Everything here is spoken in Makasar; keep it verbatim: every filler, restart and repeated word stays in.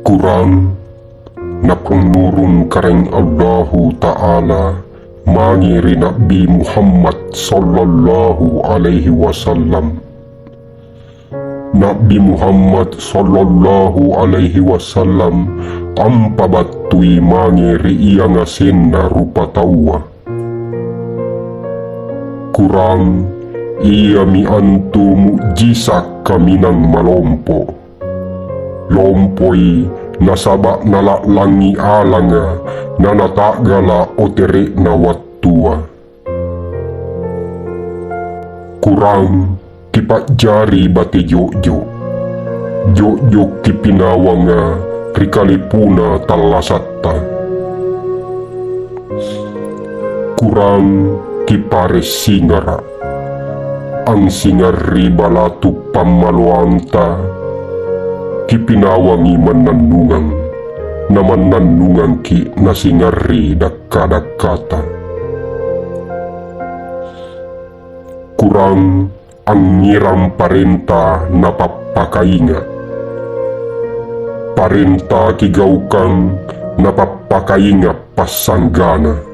Kurang napannurung Karaeng Allahu Ta'ala mange ri Na'bi Muhammad sallallahu alaihi wasallam. Na'bi Muhammad sallallahu alaihi wasallam ampabattui mange ri iangasenna rupataua. Kurang iami antu mu'jizat kaminang malompo. Lompoi nasaba' nala'langi alanga nanata'gala' otere'na wattua. Kurang kipa'jari bate jo'jo'. Jo'jo' kipinawanga ri kalipuna tallasatta. Kurang kipare' singara'. Angsingarri balatu pammaloanta, kipinawangi mannannungang, namannannungangki' nasingarri dakka-dakkata. Kurang angngerang parenta napappakainga'. Parenta kigaukang napappakainga' passanggana.